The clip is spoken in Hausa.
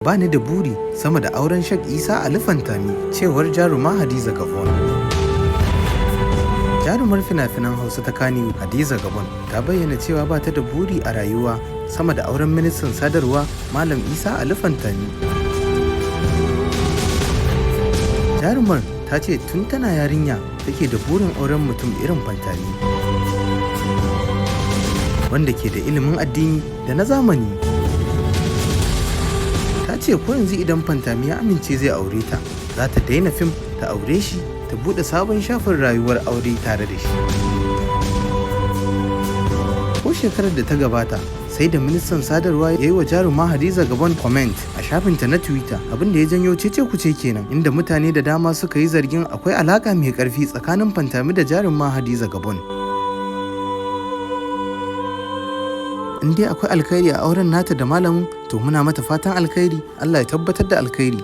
Ba ni da buri sama da auren Sheikh Isa Ali Fantami, cewar jaruma Hadiza Gabon. Jarumar fina-finan Hausa ta Kannywood Hadiza Gabon ta bayyana cewa ba ta da buri a rayuwa sama da auren ministan sadarwa Malam Isa Ali Fantami. Jarumar ta ce tun tana yarinya take da burin auren mutum irin Fantami, wanda ke da ilimin addini da na zamani. Ta ce ko yanzu idan Fantami ya amince zai aure ta, za ta daina fim ta aure shi, ta buɗe sabon shafin rayuwar aure tare da shi. Ko shekarar da ta gabata sai da ministan sadarwa ya yi wa jaruma Hadiza Gabon comment a shafinta na Twitter, abinda ya janyo cece kuce kenan, inda mutane da dama suka yi zargin akwai alaka mai karfi tsakanin Fantami da jaruma Hadiza Gabon. In dai akwai alkhairi a auren nata da malamin, to muna mata fatan alkhairi, Allah ya tabbatar da alkhairi.